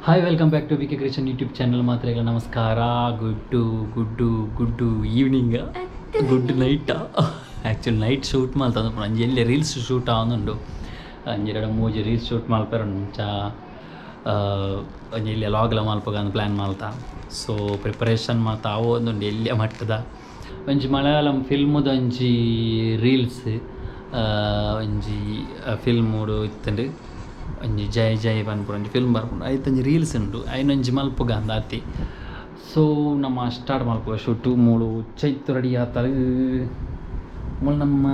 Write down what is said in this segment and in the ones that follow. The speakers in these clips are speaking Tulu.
Hi, welcome back to B K Krishan YouTube channel. ಮಾತ್ರೆಗಳ ನಮಸ್ಕಾರ. Good good good evening, good night. Actually night shoot ಮಲ್ತಂದು ಅಂಜಿ ಎಲ್ಲೆ ರೀಲ್ಸ್ ಶೂಟ್ ಆವೊಂದುಂಡು. ಅಂಜಿ ಎರಡು ಮೂಜಿ ರೀಲ್ಸ್ ಶೂಟ್ ಮಲ್ಪೆರ ಉಂಡು. ಒಂಜಿ ಎಲ್ಯ ಲಾಗ್ಲ ಮಲ್ಪುಗ ಪ್ಲ್ಯಾನ್ ಮಲ್ತ. ಸೊ ಪ್ರಿಪರೇಷನ್ ಮಾತ ಆವೊಂದುಂಡು ಎಲ್ಯ ಮಟ್ಟದ. ಒಂಜಿ ಮಲಯಾಳಂ ಫಿಲ್ಮುದ ಒಂಜಿ ರೀಲ್ಸ್, ಒಂಜಿ ಫಿಲ್ಮುಡು ಇತ್ತುಂಡು. ಒಂಜಿ ಜೈ ಜೈ ಪನ್ಪುನ ಒಂಜಿ ಫಿಲ್ಮ್ ಬರ್ಪುಂಡು, ಐತ ಒಂಜಿ ರೀಲ್ಸ್ ಉಂಡು, ಐನೊಂಜಿ ಮಲ್ಪುಗ ಅಂದ್ ಆತಿ. ಸೊ ನಮ್ಮ ಸ್ಟಾರ್ಟ್ ಮಲ್ಪುಗ ಶೂಟು. ಮೂಲು ಚೈತು ರೆಡಿ ಆತಲ್. ಮೂಲು ನಮ್ಮ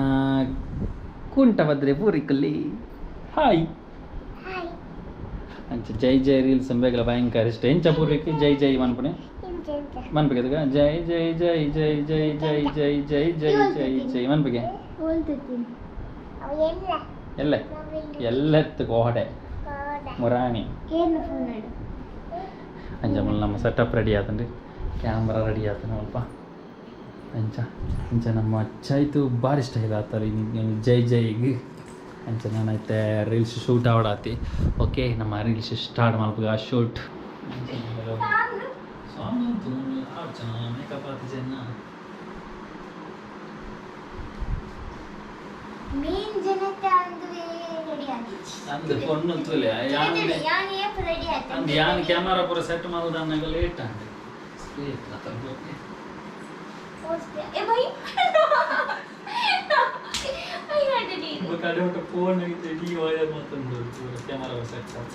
ಕುಂಟ ಬದ್ರೆ ಪೂರಿಕಲ್ಲಿ. ಹಾಯ್. ಅಂಚ ಜೈ ಜೈ ರೀಲ್ಸ್ ಬೇಗಲ ಭಯಂಕರ ಇಷ್ಟ. ಎಂಚ ಪೂರ್ವಿಕ್ ಜೈ ಜೈ ಮನ್ಪುನೆ? ಮನ್ಪಿಗೆ ಜೈ ಜೈ ಜೈ ಜೈ ಜೈ ಜೈ ಜೈ ಜೈ ಜೈ ಜೈ ಜೈ ಮನ್ಪಿಗೆ. ಎಲ್ಲ ಎಲ್ಲತ್ತು ಕೋಡೆ ಮುರಾಣಿ. ಅಂಚ ಮುಲ್ ನಮ್ಮ ಸೆಟಪ್ ರೆಡಿ ಆತಂಡ್ರಿ, ಕ್ಯಾಮ್ರಾ ರೆಡಿ ಆತನ ಅಲ್ಪ. ಅಂಚ ಅಂಚ ನಮ್ಮ ಚೈತು ಭಾರಿ ಸ್ಟೈಲ್ ಆತಾರೆ ಜೈ ಜೈಗ್. ಅಂಚ ನಾನೈತೆ ರೀಲ್ಸ್ ಶೂಟ್ ಆವಡಾತಿ. ಓಕೆ, ನಮ್ಮ ರೀಲ್ಸ್ ಸ್ಟಾರ್ಟ್ ಮಲ್ಪುಗ ಶೂಟ್. ಸಾಂಗ್ ಅಂತೂ ಮೇಕಪ್ ಆತ ಜನ. ಮೀನ್ ಜನತೆ ಅಂದ್ರೆ ರೆಡಿ ಆಗಿತ್ತು. ಅಂದ್ ಪೊಣ್ಣು ತೂಲೆ ಯಾನ್. ಯಾನ್ ಏಪ ರೆಡಿ ಆಯ್ತು? ಅಂದ್ ಯಾನ್ ಕ್ಯಾಮರಾ ಪೂರ ಸೆಟ್ ಮಲ್ದನ್ನಾಗ ಲೇಟ್ ಅಂಡ್ ಲೇಟ್ ಆತ. ಓಕೆ. ಏ ಬೈ ಕಡೆ ಒಟ್ಟು ಫೋನ್ ಐತೆ, ಡಿ ವೈರ್ ಮತ್ತೊಂದು ಪೂರ ಕ್ಯಾಮರಾ ಸೆಟ್ ಆತ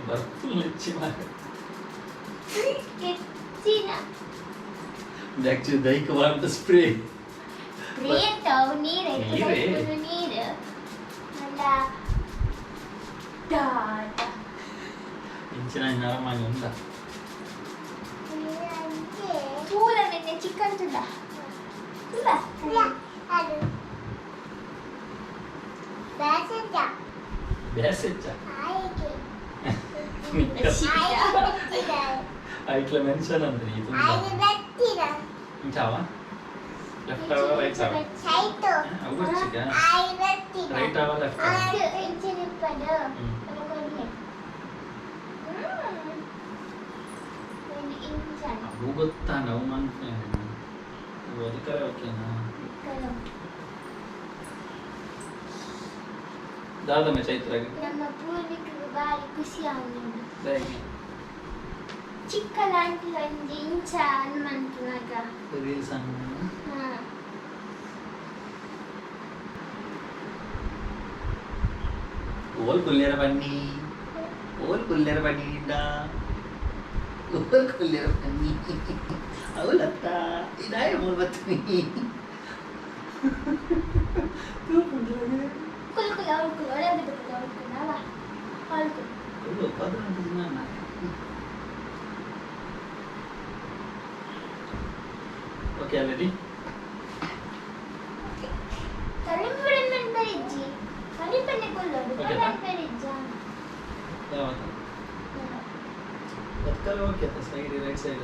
ಬರ್ತು ಲೆಚ್ಚಿ ಮಾರೆ. ಕೆಚ್ಚಿನ. ಆಕ್ಚುಲಿ ದೈಹಿಕವಾದ ಸ್ಪ್ರೇ. ಪ್ರೇತ ಅವು ನೀರು. ನೀರೇ? ನೀರು ಅಲ್ಲ ದಾದ. ಇಂಚಿನ ನರಮಾನಿ ಉಂಡ. ತೂಲ ನಿನ್ನೆ ಚಿಕನ್ ತುಲ ತುಲ. ಬೇಸೆಚ್ಚ ಐಟ್ಲ ಮೆನ್ಷನ್ ಅಂದ್ರೆ ಇದು ಇಂಚಾವ ಲೆಫ್ಟ್ ಆವ ರೈಟ್ ಆವ ಅವು ಬರ್ಚಿಕ ರೈಟ್ ಆವ ಲೆಫ್ಟ್ ಆವ. ಅವು ಗೊತ್ತಾಂಡ ಅವು ಮನ್ಪೆ ಅವು ಅಧಿಕಾರ. ಓಕೆನಾ? ದಾದಮೆ ಚೈತ್ರಾಗ. ನಮ್ಮ ಪೂರ್ವಿಕರು ಬಾರಿ ಖುಷಿ ಆಗುಂಡು. ದಾಯೆಗ್? ಚಿಕ್ಕ ಲಾಂಟಿ ಒಂಜಿ ಇಂಚ ಹನುಮಂತನಾಗ. ರೀಲ್ಸ್ ಅನ್ನು. ಹಾ. ಓಲ್ ಕುಲ್ಲೇರ ಬನ್ನಿ, ಓಲ್ ಕುಲ್ಲೇರ ಬನ್ನಿ ನಿಂದ, ಓಲ್ ಕುಲ್ಲೇರ ಬನ್ನಿ. ಅವಲತ್ತ ಇದಾಯ ಮೂರು ಬತ್ತೀನಿ. ಕುಲ್ ಕುಲ್ ಅವಳು ಕುಲ್ ಒಳ್ಳೆ ಕುಲ್ ಅವಳು ಕುಲ್ ಅವ ಅವಳು ಕುಲ್. Okay, ready. ಕಲಿಂಬುಡೆ ಪೆರಿಜ್ಜಿ ಕಲಿಪನ್ನೆ ಕುಲ್ಲೋಡು. Okay, ಕಲಿಪನ್ನೆ ಪೆರಿಜ್ಜ. ಯಾವಾಗ ಬತ್ಕಲ್? Okay, side right side.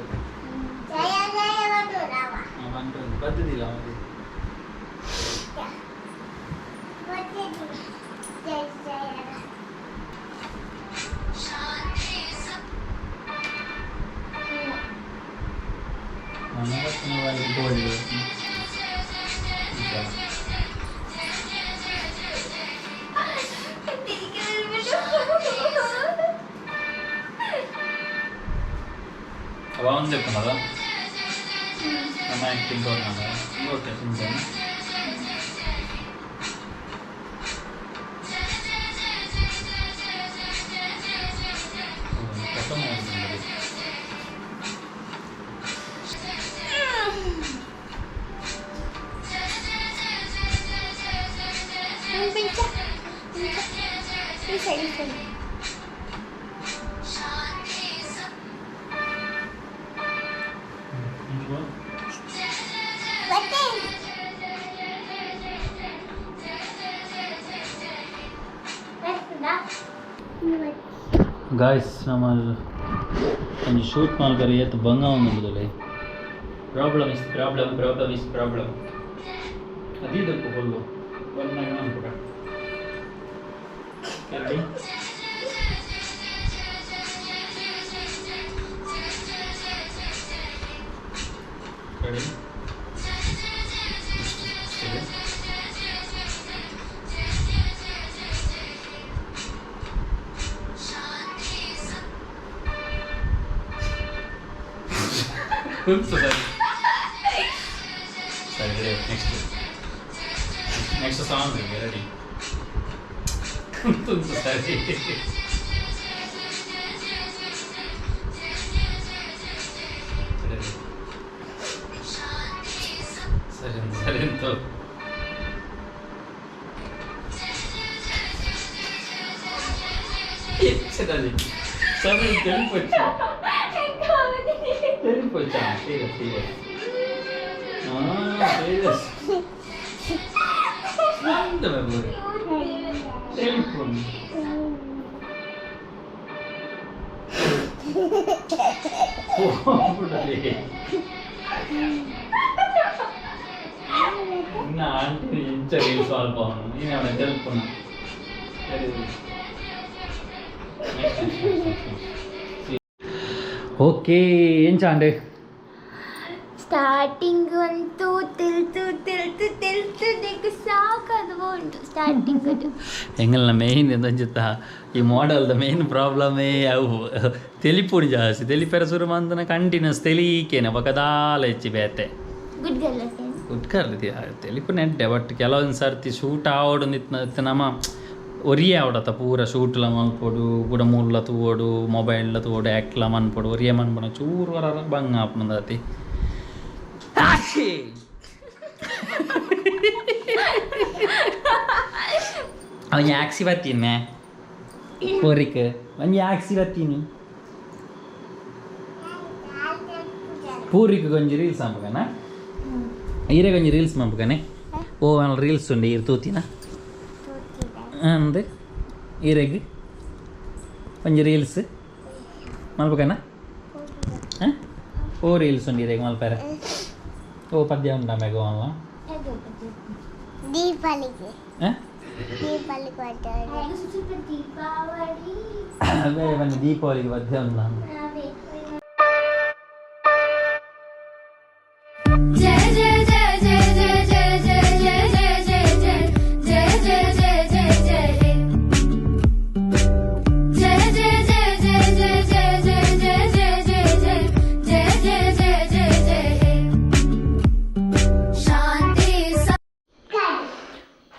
One to ಬದ್ದಿಲ್ಲ ಅವನಿಗೆ. ಗೋಲ್ಡ್. ಅವ ಒಂದು చెప్పన్నదా ನಮ್ಮ యాక్టింగ్ కొన్నాదా? ఓకే, కొంచెం కష్టం అవుతుంది. ఇంచ ఈ సైడ్ ఈ సైడ్. ಗಾಯ್ಸ್, ನಮ್ಮ ಒಂಜಿ ಶೂಟ್ ಮಲ್ಪರೆ ಏತ್ ಬಂಗ ಉಂಡುದಲೆ. Problem is problem, problem is problem. ಅದೀದಕ್ಕು full ಬಂದಾಗ ಮನ್ಪುಗ. ರೆಡಿ. ಸರಿ ಸರಿ, ನೆಕ್ಸ್ಟ್ ನೆಕ್ಸ್ಟ್ ಸಾಂಗ್ ರೆಡಿ. ಸರಿ. ಸರಿ ಸರಿ ಅಂತ. ಹೆಚ್ಚಿನಲ್ಲಿ ಸರಿ తెలిపొచ్చు తెలిపొచ్చా. Serious serious serious. తెలిపొంది. ಇನ್ನ ಆಂಟಿ ಇಂಚ ರೀಲ್ಸ್ ಆಲ್ಪವನು ನೀನು ಅವನ తెలుపుకున్నా. ಓಕೆ, ಎಂಚ ಅಂಡೆ? ಸ್ಟಾರ್ಟಿಂಗ್ ಅಂತೂ ತಿಲ್ತು ತಿಲ್ತು ತಿಲ್ತು ದಿಕ್ಕು ಸಾಕದು ಉಂಟು ಸ್ಟಾರ್ಟಿಂಗ್. ಎಂಗಲ್ನ ಮೇಯ್ನ್ ಎಂದಂಚಿತ್ತ ಈ ಮಾಡೆಲ್ದ ಮೇನ್ ಪ್ರಾಬ್ಲಮೇ ಅವು ತೆಲಿಪುಣಿ ಜಾಸ್ತಿ ತೆಲಿಪೆರ ಶುರು ಮಂದನ ಕಂಟಿನ್ಯೂಸ್ ತೆಲೀಕೇನೆ ಬಕದಾಲ ಹೆಚ್ಚಿ ಬೇತೆ. Good girl. ಗುಡ್ ಗರ್ಲ್ ತೆಲಿಪು ನೆಡ್ಡೆ, ಬಟ್ ಕೆಲವೊಂದು ಸರ್ತಿ ಶೂಟ್ ಆವಡು ಇತ್ತು ನಮ್ಮ ಒರಿಯೇ ಆವಡತ್ತ ಪೂರ ಶೂಟ್ಲ ಮಲ್ಪೊಡು ಕೂಡ ಮೂಲ ತೂವೊಡು ಮೊಬೈల్ల ತೂವೊಡು ಆ್ಯಕ್ಟ್ಲ ಮನ್ಪೊಡು ಒರಿಯೇ ಮನ್ಪೊಡು ಚೂರು ವರ ಬಂಗ ಆಪುನದಾತಿ. ಅವನ್ ಯಾಕ್ಸಿ ಬತ್ತೀನಿ ಕೋರಿಕ್ ಒಂಜಿ ಯಾಕ್ಸಿ ಬತ್ತೀನಿ ಪೂರಿಕ್ ಗೊಂಜಿ ರೀಲ್ಸ್ ಮಂಪುಗನ ಈರೆ ಗೊಂಜಿ ರೀಲ್ಸ್ ಮಂಪುಗನೆ. ಓ ರೀಲ್ಸ್ ಉಂಡು ಈರ್ ತೂತಿನ ಅಂದ್ ಈರೆಗ್ ಒಂಜಿ ರೀಲ್ಸ್ ಮಲ್ಪುಗನ. ಓ ರೀಲ್ಸ್ ಉಂಡು ಈರೆಗ್ ಮಲ್ಪೆರೆ. ಓ ಪದ್ಯ ಉಂಡ ಮೇಗ ಅಲ್ಲ. ದೀಪಾವಳಿಗೆ ದೀಪಾವಳಿಗೆ. ದೀಪಾವಳಿ. ಅದೇ ಒಂಜಿ ದೀಪಾವಳಿಗೆ ಪದ್ಯ ಉಂಡ. ಜಯ ಜಯ ಜಯ ಜಯ ಜಯ ಜಯ ಜಯ ಜಯ ಜಯ ಜಯ ಜಯ ಜಯ ಜಯ ಜಯ ಜಯ ಜಯ ಹೇ ಜಯ ಜಯ ಜಯ ಜಯ ಜಯ ಜಯ ಜಯ ಜಯ ಜಯ ಜಯ ಜಯ ಜಯ ಜಯ ಜಯ ಜಯ ಹೇ ಶಾಂತಿ.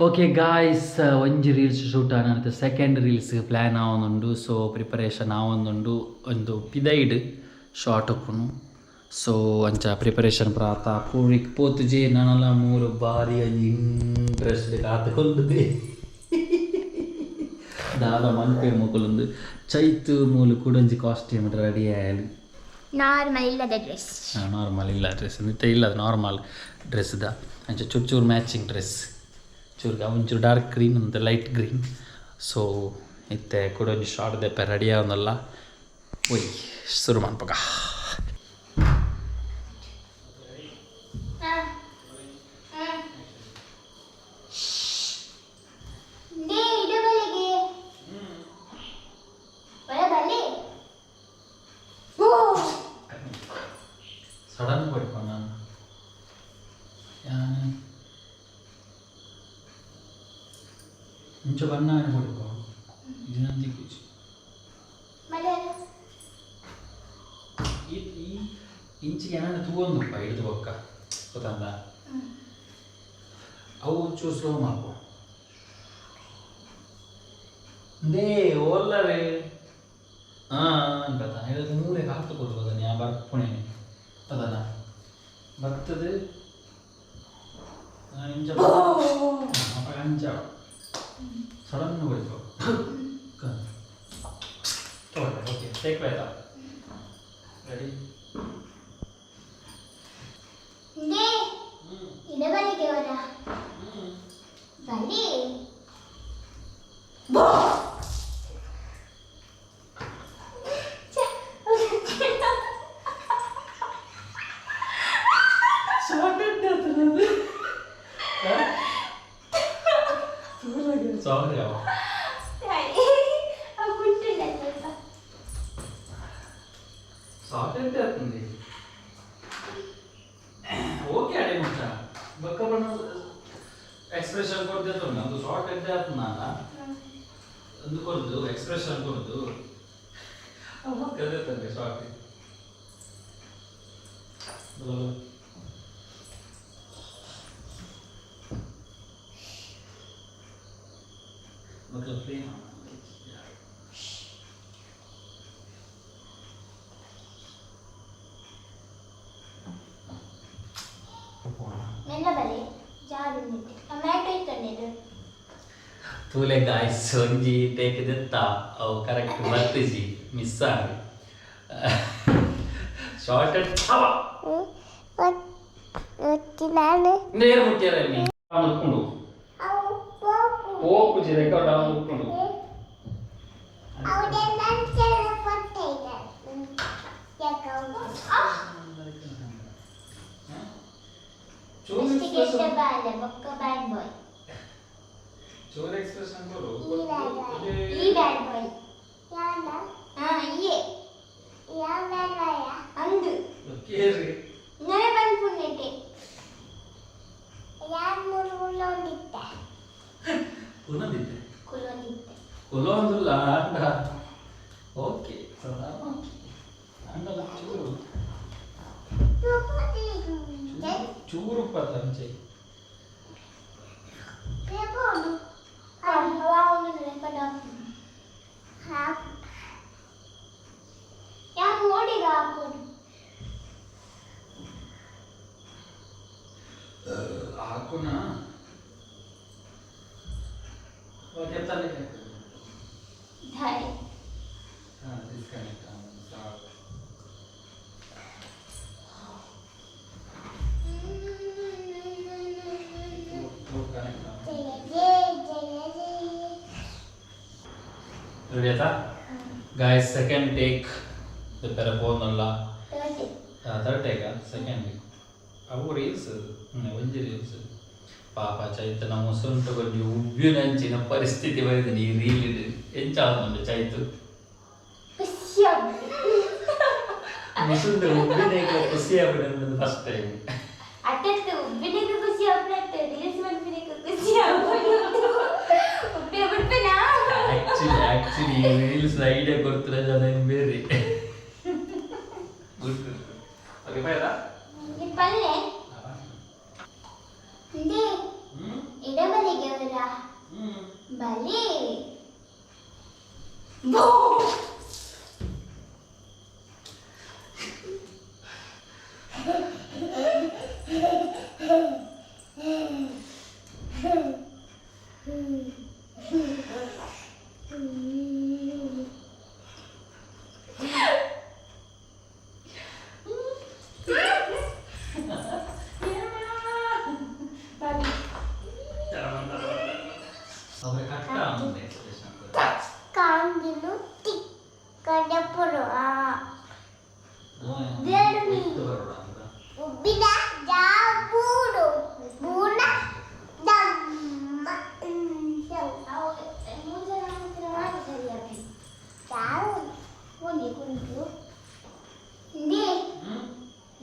ಓಕೆ ಗಾಯ್ಸ್, ಒಂಜಿ ರೀಲ್ಸ್ ಶೂಟ್ ಆನಂತ ಸೆಕೆಂಡ್ ರೀಲ್ಸ್ ಪ್ಲ್ಯಾನ್ ಆವೊಂದುಂಡು. ಸೊ ಪ್ರಿಪರೇಷನ್ ಆವೊಂದುಂಡು. ಒಂದು ಪಿದೈಡ್ ಶಾರ್ಟ್ ಉಪ್ಪುನು. ಸೊ ಅಂಚ ಪ್ರಿಪರೇಷನ್ ಪ್ರಾತ ಪೂರಿಕ್ ಪೋತುಜಿ ನನಲ ಮೂರು ಬಾರಿ ಇಂಟ್ರೆಸ್ಟ್ ಕಾತುಕೊಂಡುದೆ ದಾದ ಮನ್ಪೆ ಮೊಕಲುಂದು ಚೈತು ಮೂಲು ಕೂಡೊಂಜಿ ಕಾಸ್ಟ್ಯೂಮ್ ರೆಡಿ ಆಯಲು. ನಾರ್ಮಲ್ ಇಲ್ಲದ ಡ್ರೆಸ್. ನಾರ್ಮಲ್ ಇಲ್ಲ ಡ್ರೆಸ್ ಇತ್ತೆ ಇಲ್ಲ ನಾರ್ಮಲ್ ಡ್ರೆಸ್ದ ಅಂಚ ಚೂರು ಚೂರು ಮ್ಯಾಚಿಂಗ್ ಡ್ರೆಸ್ ಚೂರು ಒಂಚೂರು ಡಾರ್ಕ್ ಗ್ರೀನ್ ಅಂತ ಲೈಟ್ ಗ್ರೀನ್. ಸೊ ಇತ್ತೆ ಕೂಡ ಒಂಜಿ ಶಾರ್ಟ್ ದೆಪ್ಪ ರೆಡಿ ಆವೊಂದಲ್ಲ. ಒಯ್ ಶುರು ಮನ್ಪಗ. They ಇಡುಬಲಿಗೆ ಒಳ ಬಲಿ ಓ. ಸಡನ್ ಪಡಿಪ ನಾನು ಯಾನ್ ಇಂಚ ಬಣ್ಣ ಪಡಿಪ ಇದನ್ನಂತಿ ಕೂಚಿ. ಮಲಯಾಳ. ಈ ಈ ಇಂಚಿಗೆ ಏನಾರ ತೂವೊಂದುಪ್ಪ ಹಿಡಿದು ಬೊಕ್ಕ ಗೊತ್ತಂದ ಅವು ಒಂಚೂರು ಸ್ಲೋ ಮಾಡ್ಕೊ. They ಓಲ್ಲರೇ ಹಾಂ ಅನ್ಪತ ಹೇಳಿದ್ರೆ ಮೂರೇ ಕಾತು ಕೊಡ್ಬೋದ ಯಾ ಬರ್ಪುಣೆ ಅದಲ್ಲ ಬರ್ತದೆ ಇಂಚ ಅಪ್ಪ ಅಂಚ ಸಡನ್ ಹೊಡಿತು. ಓಕೆ, ಟೇಕ್ ಆಯ್ತಾ? ರೆಡಿ. They ಇಡಬಲಿಗೆ ಒಳ ಬಲಿ ಬೋ. ಸಾರಿ ಅವ. ಗುಂಟುಂಡ ಸ್ವಲ್ಪ. ಸಾಫ್ಟ್ ಆಗ್ತದೆ. ಓಕೆ, ಅಡೆ ಮುಟ್ಟ ಬಕ್ಕ ಬಣ್ಣ. ಎಕ್ಸ್ಪ್ರೆಷನ್ ಕೊರ್ದೆ ಒಂದು ಶಾರ್ಟ್ ಎಡ್ಡೆ ಆತ್ನಾನ ಒಂದು ಕೊರ್ದು ಎಕ್ಸ್ಪ್ರೆಷನ್ ಕೊರ್ದು ಕದೆ ಶಾರ್ಟ್. ಮಕ್ಕಳು ಫ್ರೇಮ್. ಮೆಲ್ಲ ಬಲೆ ಜಾರು ನಿಂತೆ ಟೊಮ್ಯಾಟೊ ಇತ್ತೊಂದಿದ್ದು. ತೂಲೆ ಗಾಯ್ಸ್, ಒಂಜಿ ಟೇಕ್ ದೆತ್ತ ಅವು ಕರೆಕ್ಟ್ ಬರ್ತಿಜಿ, ಮಿಸ್ ಆಗಿ ಶಾರ್ಟ್ ಅವ. ನಾನು ನೇರ ಮುಟ್ಟ್ಯಾರ ನೀ ಮುಟ್ಕೊಂಡು ಹೋಗ್ಪುಜಿ, ರೆಕಾರ್ಡ್ ಆನ್ ಮುಟ್ಕೊಂಡು. ಚೂರು ಎಕ್ಸ್ಪ್ರೆಷನ್. ಬಾಲೆ ಬೊಕ್ಕ ಬ್ಯಾಡ್ ಬಾಯ್. ಚೂರು ಎಕ್ಸ್ಪ್ರೆಷನ್ ಕೊಡು. ಈ ಬ್ಯಾಡ್ ಬಾಯ್ ಹಾ ಇಯೇ ಅಂದು. ಕೇಳ್ರಿ. ನಾನೇ ಬಂದು ಪುಣ್ಯಕ್ಕೆ. ಪುನದಿತ್ತೆ. ಕುಲೊಂದಿತ್ತೆ. ಕುಲೊಂದುಲ್ಲ ಅಂಡ. ಓಕೆ, ಓಕೆ, ಅಂಡಲ ಚೂರು ಚೂರು ಪತಂಚೆ. ಯಾರು ಓಡಿಗ ಹಾಕೋದು? ಹಾಕುನ. ಓಕೆ, ತಾನೆ. ಧಾರೆ. ಹಾಂ, ಡಿಸ್ಕನೆಕ್ಟ್ ಸಾಕು. ಕನೆಕ್ಟ್. ಜಯ ಜಯ ಜಯ ಜಯ. ರೆಡಿ ಆಯ್ತಾ ಗಾಯ್ಸ್? ಸೆಕೆಂಡ್ ಟೇಕ್ ಪೆರ ಪೋನಲ್ಲ. 30. Third take, second take. ಅವು ರೀಲ್ಸ್, ಒಂಜಿ ರೀಲ್ಸ್. ಪಾಪ ಚೈತನ ಮುಸುಂಟು ಒಂಜಿ ಉಬ್ಬಿನಂಚಿನ ಪರಿಸ್ಥಿತಿ ಬರಿದ್ದೀನಿ. ಈ ರೀಲ್ ಎಂಚ ಆಗುಂಡು ಚೈತು? ಖುಷಿ ಆಗ್ತದೆ. ಮುಸುಂಡು ಉಬ್ಬಿನ ಖುಷಿ ಆಗ್ಬಿಡ ಫಸ್ಟ್ ಟೈಮ್. ಅಟ್ಟತ್ತು ಉಬ್ಬಿನಿಗೆ ಖುಷಿ ಆಗ್ಬಿಡತ್ತೆ, ರೀಲ್ಸ್ ಮಾಡ್ಬಿನಿಗೆ ಖುಷಿ ಆಗ್ಬಿಡುತ್ತೆ. ಉಬ್ಬಿ ಬಿಡ್ಪೇನಾ? ಆಕ್ಚುಲಿ ಆಕ್ಚುಲಿ ರೀಲ್ಸ್ ಐಡಿಯಾ ಕೊಡ್ತಾರೆ ಜನ ಬೇರೆ. Good, okay, bye. ಪಲ್ಲೆ ಇಂದೇ. ಹ್ಮ್. ಎಡಬಲಿಗೆ ಅವರ ಹ್ಮ್. ಬಲಿ. ಅವ್ರೆ ಕಟ್ಟ ಒಂದು ಎಕ್ಸ್ಪ್ರೆಷನ್. ಕಾಂದಿನು ತಿಕ್ಕಡಪುರು ಬೇಡ. ಉಬ್ಬಿದ ಜಾಬೂಡು ಬೂನ ದಮ್ಮ.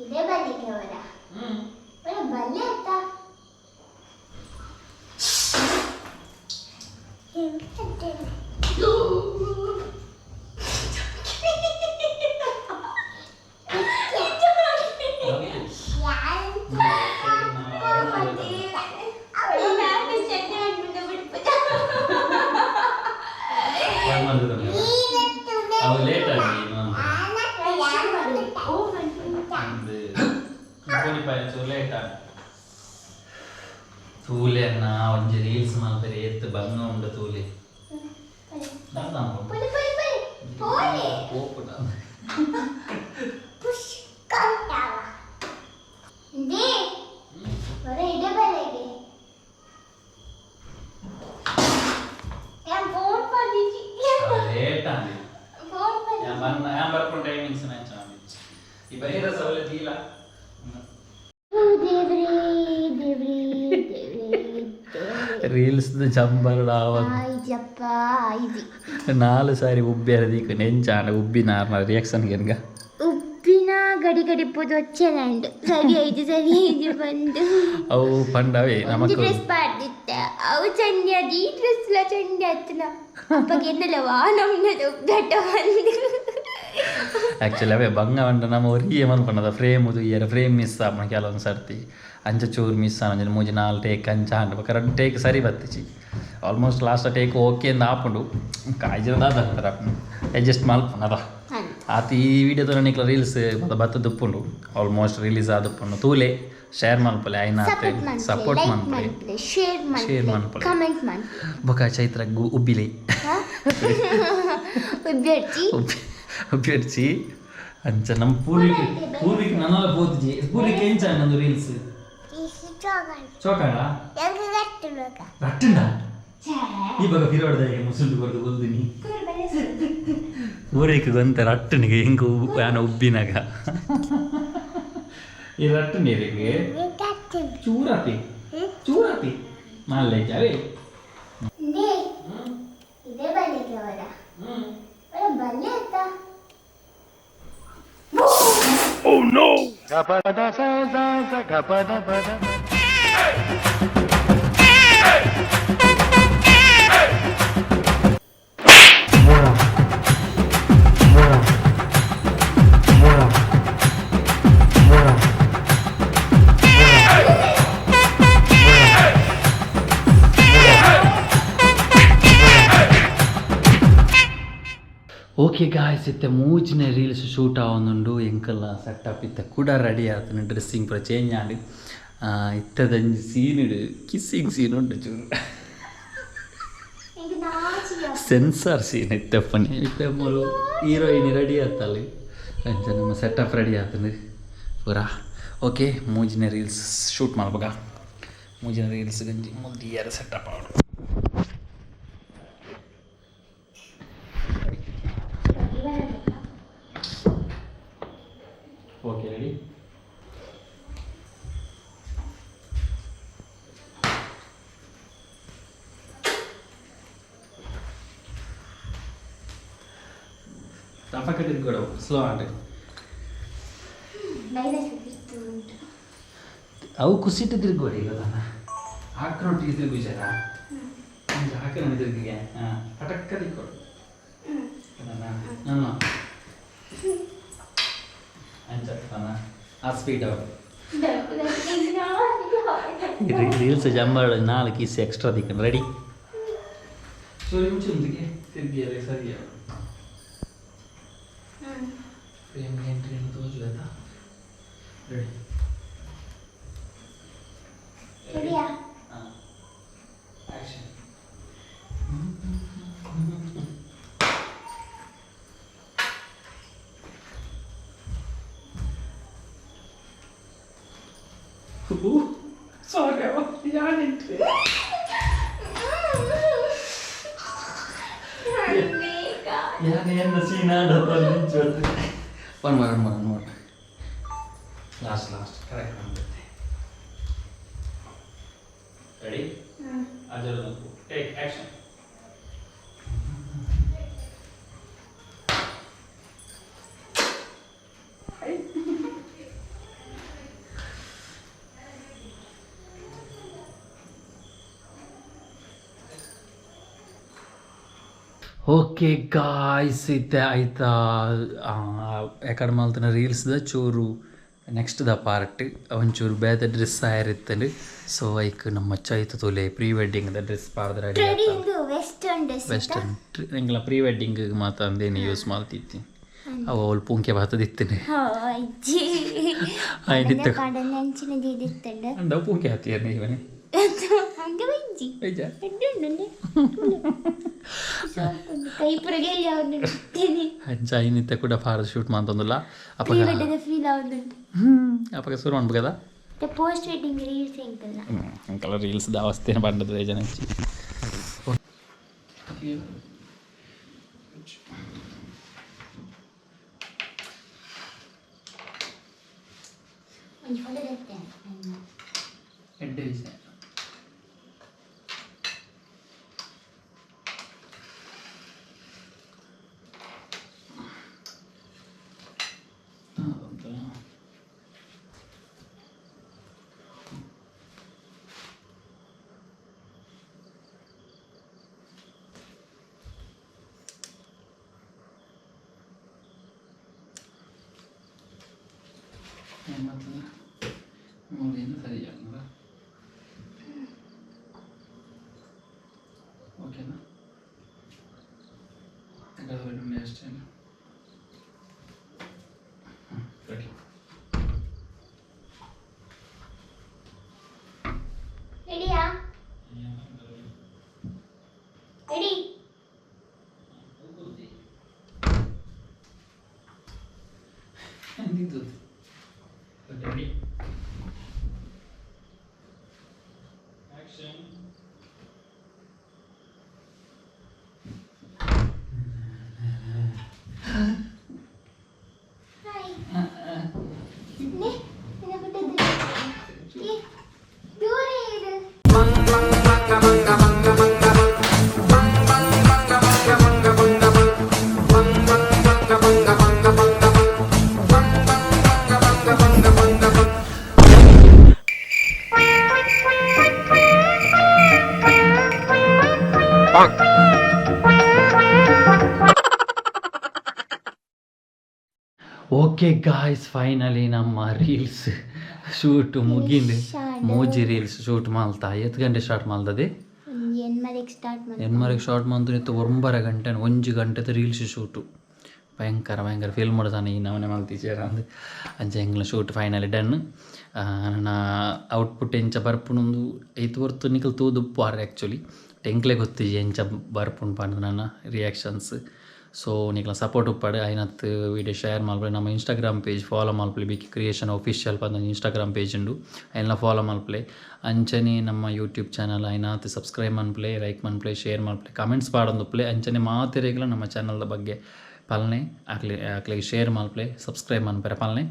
ಇದೇ ಬಲಿಗೆ ಅವರ ಅವರ ಬಲ್ಲೆ ಆಯ್ತಾ? ಅವು ಲೇಟ್ ಆಗಿ ಒಂದು ಚೂರು ಲೇಟ್ ಆಗಿ ತೂಲೆ ಅನ್ನ ಒಂಜಿ ರೀಲ್ಸ್ ಮಲ್ಪೆರೆ ಏತ್ ಬಂಗ ಉಂಡು ತೂಲೆ. ಪೊಲಿ ಪೊಲಿ ಪೊಲಿ ಪೊಲಿ. ಪೋಪುನ. ಪುಷ್ಕಂತಾವ they ಹೊರ ಇಡಬಲೆಗೆ ഞാൻ ഫോൺ പതിച്ച്. ಲೇಟ್ ಆಗಿ. ഫോൺ പതിച്ച്. ഞാൻ ಬನ್ನ ഞാൻ ಬರ್ಕೊಂಡು ಟೈಮಿಂಗ್ಸ್ ಮ್ಯಾಚ್ ಈ ಬಹಿರ ಸವಲತ್ತು ಇಲ್ಲ. ದೇವ್ರೇ ದೇವ್ರೇ ದೇವ್ರೇ ದೇವ್ರೇ. ರೀಲ್ಸ್ ಜಂಬರ್. ಆಯ್ತಪ್ಪ ಆಯ್ತು. ನಾಲು ಸಾರಿ ಉಬ್ಬಿ ಅರದೀಕ ನೆಂಚಾನ ಉಬ್ಬಿನ ರಿಯಾಕ್ಷನ್ ಗೆನ್ಗ. ಉಪ್ಪಿನ ಗಡಿ ಗಡಿ ಪೋದು వచ్చేనండు. ಸರಿ ಆಯ್ತು ಸರಿ ಆಯ್ತು ಬಂದು. ಅವು ಪಂಡವೇ ಒಂದು ನಮಕ್ ಡ್ರೆಸ್ ಪಾಡ್ದಿತ್ತ. ಅವು ಚಂಡಿ ಅದು ಈ ಡ್ರೆಸ್ ಲ ಚಂಡಿ ಆತನ ಅಪ್ಪಗೆ ಎನ್ನಲ ವಾ ನಮ್ನದ ಉಗ್ಗಟ್ಟ ಬಂದು. ಆ್ಯಕ್ಚುಲಿ ಅವೇ ಬಂಗ ಬಂಡ ನಮ್ಮ ಒರಿಯೇ ಮನ್ಪಣ್ಣದ ಫ್ರೇಮ್ ಇಯರ ಫ್ರೇಮ್ ಮಿಸ್ ಆಪಣ ಕೆಲವೊಂದು ಸರ್ತಿ ಅಂಚ ಚೂರು ಮಿಸ್ ಆನ ಮೂಜಿ ನಾಲ್ ಟೇಕ್ ಅಂಚ ಆಂಡ್ ಬೊಕ ರಡ್ಡ್ ಟೇಕ್ ಸರಿ ಬತ್ತಿಚಿ ಆಲ್ಮೋಸ್ಟ್ ಲಾಸ್ಟ್ ಟೇಕ್ ಓಕೆ ಅಂದ್ ಆಪುಂಡು ಕಾಯ್ಜಿನ ದಾದ ಅಡ್ಜಸ್ಟ್ ಮಲ್ಪುನದ. ಆತ ಈ ವಿಡಿಯೋದ ನಿಕ್ಲ ರೀಲ್ಸ್ ಮತ್ತ ಬತ್ತ ದುಪ್ಪುಂಡು ಆಲ್ಮೋಸ್ಟ್ ರಿಲೀಸ್ ಆದುಪ್ಪುಂಡು ತೂಲೆ ಶೇರ್ ಮಲ್ಪಲೆ ಐನ ಸಪೋರ್ಟ್ ಸಪೋರ್ಟ್ ಮನ್ಪುಲೆ, ಮಲ್ಪಲೆ ಲೈಕ್ ಮನ್ಪುಲೆ, ಶೇರ್ ಶೇರ್ ಮನ್ಪುಲೆ, ಮನ್ಪುಲೆ. ಕಮೆಂಟ್ ಮನ್ಪುಲೆ. ಬೊಕ ಚೈತ್ರ ಉಬ್ಬಿಲೆ. ಉಬ್ಬಿರ್ಚಿ. ಉಬ್ಬಿರ್ಚಿ ಅಂಚ ನಮ್ಮ ಪೂರ್ವಿಕ ಪೂರ್ವಿಕ ನನ್ನಲ್ಲ ಪೋತಿಜಿ ಪೂರ್ವಿಕ ಎಂಚ ನಂದು ರೀಲ್ಸ್ ಚೋಕಾಡ ರಟ್ಟುಂಡ ಈ ಬಗ ಫಿರೋಡ್ದ ಮುಸುಂಡು ಕೊರ್ದು ಕೊಲ್ದಿನಿ ಪೂರ್ವಿಕ ಗೊಂತ ರಟ್ಟುನಿಗೆ ಹೆಂಗ ಯಾನ ಉಬ್ಬಿನಾಗ ಈ ರಟ್ಟು ನೀರಿಗೆ ಚೂರಾತಿ ಚೂರಾತಿ ಮಾಲ್ಲೆ ಜಾವೆ. ಇದೇ ಬಲಿಗೆ ಅವರ ಅವರ ಬಲ್ಲೆ ಆತ. ಓಕೆ ಗಾಯ್ಸ್, ಇತ್ತೆ ಮೂಜಿನ ರೀಲ್ಸ್ ಶೂಟ್ ಆವೊಂದುಂಡು ಎಂಕಲ್ಲ ಸೆಟಪ್ ಇತ್ತೆ ಕೂಡ ರೆಡಿ ಆತನ ಡ್ರೆಸ್ಸಿಂಗ್ ಪೂರ ಚೇಂಜ್ ಆಂಡ್ ಇತ್ತದಂಜಿ ಸೀನ್ ಕಿಸ್ಸಿಂಗ್ ಸೀನ್ ಉಂಟು ಚೂರು. ಎಂಕ್ ನಾಚಿಕೆ. ಸೆನ್ಸಾರ್ ಸೀನ್ ಇತ್ತಪ್ಪನೆ ಇತ್ತೆ ಮೂಲು ಹೀರೋಯಿನ್ ರೆಡಿ ಆತಲ್ಲಿ ಅಂಚ ನಮ್ಮ ಸೆಟಪ್ ರೆಡಿ ಆತಂದು ಪೂರ. ಓಕೆ, ಮೂಜಿನ ರೀಲ್ಸ್ ಶೂಟ್ ಮಲ್ಪಗ ಮೂಜಿನ ರೀಲ್ಸ್ ಗಂಜಿ ಮುಲ್ದಿಯರ ಸೆಟಪ್ ಆವಡು. ಓಕೆ ರೆಡಿ ತಪಕ ತಿರ್ಗೋಡು ಸ್ಲೋ ಆಂಡ್ ಬೈರಸ್ ಬಿರ್ತು ಉಂಟು. ಅವು ಕುಸಿಟ್ಟು ತಿರ್ಗೋಡಿ ಈಗ ಆಕ್ರೋಟಿಗೆ ತಿರುಗುಜಾರ ಹಾಕಿ ತಿರುಗಿಗೆ ಹಾಂ ಪಟಕ್ಕ ತಿಕ್ಕೊಡು ಹಾಂ ಅಂಚ ಆ ಸ್ಪೀಡ್ ಅವು ರೀಲ್ಸ್ ಜಂಬಾಡು ನಾಲ್ಕು ಕಿಸ್ ಎಕ್ಸ್ಟ್ರಾ ತಿಕ್ಕಂಡು ರೆಡಿ ಸೊ ಇಂಚುಂದಿಗೆ ತಿರುಗಿ ಸರಿ ಫ್ರೇಮ್ ಎಂಟ್ರಿ ತೋಜು ಆಯ್ತಾ ರೆಡಿ. ಸರಿಯಾ? ಹಾಂ ಆ್ಯಕ್ಷನ್. ಸಾರಿ ಯಾನೆಂಟ್ರಿ ಯಾನೆ ಎನ್ನ scene one more, one more, one more, last last correct ಮಾಡ್ಬಿಡುತ್ತೆ. ರೆಡಿ ಅಜರ ಟೇಕ್ ಆ್ಯಕ್ಷನ್. ಓಕೆ ಗಾಯ್ಸ್, ಇತ್ತೆ ಆಯ್ತಾ ಎಕಡೆ ಮಲ್ತಿನ ರೀಲ್ಸ್ದ ಚೂರು ನೆಕ್ಸ್ಟ್ the part ಒಂಚೂರು ಬೇತೆ ಡ್ರೆಸ್ ಆಯಿರ್ತಂಡು. ಸೊ ಐಕ್ ನಮ್ಮ ಚೈತ ತೋಲೆ ಪ್ರೀ ವೆಡ್ಡಿಂಗ್ the dress ಪಾಡ್ದು ready. Trending western dress. Western ಎಂಗ್ಲ ಪ್ರೀ ವೆಡ್ಡಿಂಗ್ ಮಾತ ಅಂದೇನು ಯೂಸ್ ಮಲ್ತಿತ್ತಿ ಅವು ಅವಳು ಪುಂಕೆ ಬಾತದಿತ್ತೇನೆ. ಅಜ್ಜಿ. ಆಯ್ನಿತ್ತ. ಪಾಡನೆ ಅಂಚಿನ ದೀದಿತ್ತಂಡು. ಅಂಡ ಪುಂಕೆ ಹಾತಿಯರ್ನೆ ಇವನೇ. ಹಂಗೆ ಬಜ್ಜಿ. ನಿಜ. ಕೈ ಪುರಗೆ ಯಾವ್ದು ಅಂಚ ಐನಿತ್ತ ಕೂಡ ಪಾಡ್ದು ಶೂಟ್ ಮಂತೊಂದುಲ್ಲ ಪ್ರೀ ಅಪಗ. ವೆಡ್ಡಿಂಗ್ ಫೀಲ್ ಆവുದುಂಟು. ಅಪಗ ಶುರು ಮಾಡ್ಬೇಕದ. ಪೋಸ್ಟ್ ವೆಡ್ಡಿಂಗ್ ರೀಲ್ಸ್ ಎಂಕಲ್ಲ. ಅಂಕಲ ರೀಲ್ಸ್ ದಾವಸ್ತೇನೆ ಪಂಡದ ಬೇಜಾನ. ಒಂಜಿ ಫೋಟೋ ತೆಗ್ತೇನೆ. ಎಡ್ಡೆ ವಿಷಯ. ಏನು ಸರಿ ಆಗಲ್ಲ. ಓಕೆನಾ? ಅಷ್ಟೇ. ರೆಡಿ. ರೆಡಿಯಾ? ರೆಡಿ. Ready. Action. Hi ನೆ ನಿನ್ನ ಬಿಟ್ಟದ್ದು ದೂರ ಇರು. ಓಕೆ ಗಾಯ್ಸ್, ಫೈನಲಿ ನಮ್ಮ ರೀಲ್ಸ್ ಶೂಟ್ ಮುಗಿಂದು. ಮೂಜಿ ರೀಲ್ಸ್ ಶೂಟ್ ಮಾಲ್ತಾ. ಎತ್ತು ಗಂಟೆ ಸ್ಟಾರ್ಟ್ ಮಾಲ್ತದೆ? ಒಂದು ಎನ್ಮರೆಗೆ ಸ್ಟಾರ್ಟ್ ಮಾಡಿ. ಎನ್ಮರೆಗೆ ಸ್ಟಾರ್ಟ್ ಮಂತು ಇತ್ತು. 9 ಗಂಟೆ, 1 ಗಂಟೆದ ರೀಲ್ಸ್ ಶೂಟು. ಭಯಂಕರ ಭಯಂಕರ ಫಿಲ್ಮ್ ತಾನೆ ಈ ನವನೆ ಮಲ್ತಿಚೇರ ಅಂದ್. ಅಂಚ ಎಂಕ್ಲ ಶೂಟ್ ಫೈನಲಿ ಡನ್. ನನ್ನ ಔಟ್ಪುಟ್ ಎಂಚ ಬರ್ಪುನೊಂದು ಐತು ಹೊರ್ತು ನಿಕಲ್ ತೂದುಪ್ಪಾರೆ. ಆ್ಯಕ್ಚುಲಿ ಎಂಕ್ಲೆ ಗೊತ್ತಿಜಿ ಎಂಚ ಬರ್ಪುಂಡು ಪಂದ್ ನನ್ನ ರಿಯಾಕ್ಷನ್ಸ್. ಸೊ ನಿಕ್ಲ ಸಪೋರ್ಟ್ ಉಪ್ಪಾಡು. ಐನತ್ ವೀಡಿಯೋ ಶೇರ್ ಮಲ್ಪಲೆ. ನಮ್ಮ ಇನ್ಸ್ಟಾಗ್ರಾಮ್ ಪೇಜ್ ಫಾಲೋ ಮಲ್ಪಲೆ. ಬಿಕಿ ಕ್ರಿಯೇಷನ್ ಅಫಿಷಿಯಲ್ ಪಂದ್ ಇನ್ಸ್ಟಾಗ್ರಾಮ್ ಪೇಜ್ ಉಂಡು, ಐನ್ಲ ಫಾಲೋ ಮಲ್ಪಲೆ. ಅಂಚನೆ ನಮ್ಮ ಯೂಟ್ಯೂಬ್ ಚಾನಲ್ ಐನಾತ್ ಸಬ್ಸ್ಕ್ರೈಬ್ ಮನ್ಪಲೆ, ಲೈಕ್ ಮನ್ಪಲೆ, ಶೇರ್ ಮಲ್ಪಲೆ, ಕಮೆಂಟ್ಸ್ ಪಾಡೊಂದುಪ್ಪಲೆ. ಅಂಚನೆ ಮಾತೆರೆಗ್ಲ ನಮ್ಮ ಚಾನಲ್ದ ಬಗ್ಗೆ ಪಲ್ನೆ, ಅಕ್ಲೆ ಅಕ್ಲೆಗ್ ಶೇರ್ ಮಲ್ಪಲೆ, ಸಬ್ಸ್ಕ್ರೈಬ್ ಮನ್ಪರೆ ಪಲ್ನೆ.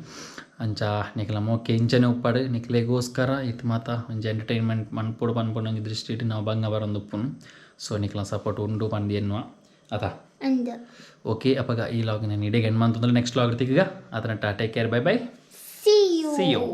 ಅಂಚ ನಿಕ್ಲ ಮೋಕೆ ಇಂಚನೆ ಉಪ್ಪಾಡು. ನಿಕ್ಲೆಗೋಸ್ಕರ ಇತ್ತು ಮಾತ ಒಂಜಿ ಎಂಟರ್ಟೈನ್ಮೆಂಟ್ ಮನ್ಪೊಡು ಪನ್ಪುನ ಒಂಜಿ ದೃಷ್ಟಿಡ್ ನಾವು ಬಂಗ ಬರೊಂದುಪ್ಪುನು. ಸೊ ನಿಕ್ಲ ಸಪೋರ್ಟ್ ಉಂಡು ಪಂದ್ ಎನ್ನುವ ಅತ. ಅಂದು. ಓಕೆ, ಅಪಗ ಈ ವ್ಲಾಗ್ ನಾನು ಇಡೀ ಎಂಡ್ ಮಂತಂದ್ರೆ ನೆಕ್ಸ್ಟ್ ವ್ಲಾಗ್ ತಿಕ್ಕ. ಅದನ್ನ take care, bye bye. See you. See you.